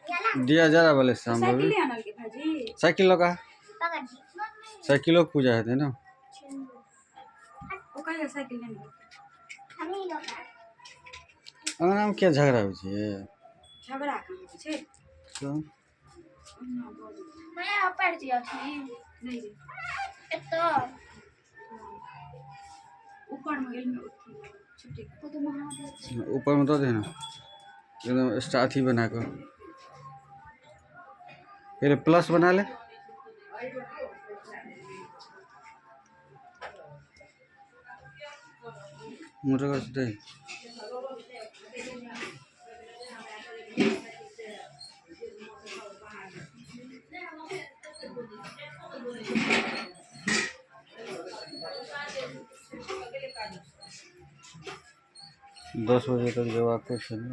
दिया जरा शाम साइकिल नहि आनलकै भाजी। साइकिल लगा, साइकिलो के पूजा हेतै ने। ओ कहिया साइकिल लेने? अंगनामे किया झगड़ा होइ छै? झगड़ा कहाँ होइ छै? तो ओहिना बजै। मैं पढ़ दिया थी नहि रे। एतो ऊपरमे गेल छुट्टी। तो तो महादेव। ऊपरमे दऽ दे ने एकदम एक्स्ट्रा अथी बना कऽ, पहिले प्लस बना ले। मोटर दे। 10 बजे तक जबाको छै ने।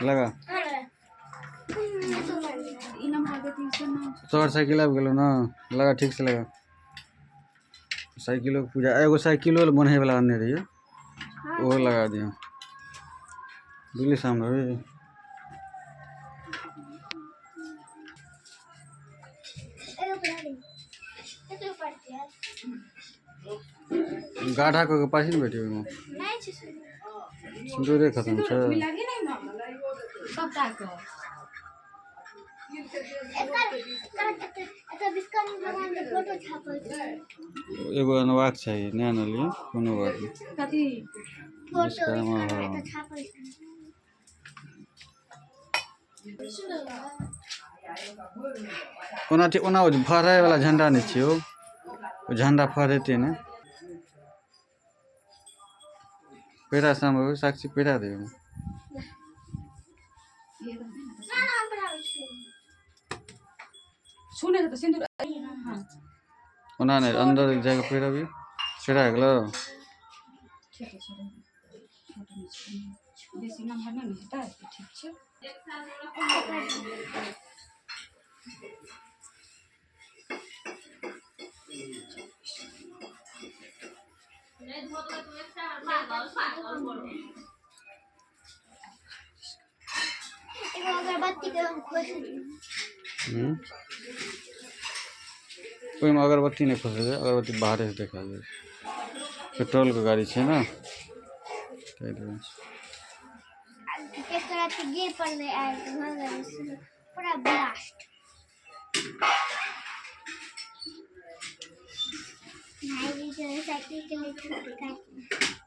लगा। ई नंबर देथिन से ना। तोहर साइकिल आबि गेलौ ने? लगा, ठीक से लगा। साइकिलो के पूजा, एगो साइकिलो बन्है वाला आनने रहियै, ओहो लगा दियौ। बुझली शाम रवि? एगो पढ़ा दे, एगो पढ़ दिया। गाढ़ा कऽ के पास ने बैठी ओहिमे। नहीं छै। सिन्दूरे खतम सिन्दूर छै। मिला नहीं ना सबटा के। एकर एकर एकर विश्वकर्मा भगवान के फोटो छापल छै। एगो अनबाक चाही, नहि आनलियै, कोनो बात नहि। कथी? फोटो। विश्वकर्मा विश्वकर्मा भगवान। एतऽ छापल छै। ओना ठीक, ओना ओ फहराय वाला झंडा नहि छियै, ओ झंडा फहरेतै ने। पहिरा शाम, साक्षी पहिरा दे ओहिमे। ये रहतै ने। ना ना, हम पढ़ाबै छी। सुने तऽ सिन्दूर, हाँ। ओना नहि, अन्दर जाके पहिरबी। पहिरा गेलो? ठीक छै, छोट नहि छै, बेसी नम्हर नहि ने हेतै तऽ ठीक छै। एगो अगरबत्ती के हम खोसि दियौ। ओहिमे अगरबत्ती नहि खोसबै, अगरबत्ती बाहरे से देखा जाइ छै। पेट्रोलके गाड़ी छै ने, ताहि दुआरे। एक रात गिर पड़लै आबि कऽ भऽ गेलै पूरा ब्लास्ट। भाईजी के साइकिल के लिए छुट्टी काटि।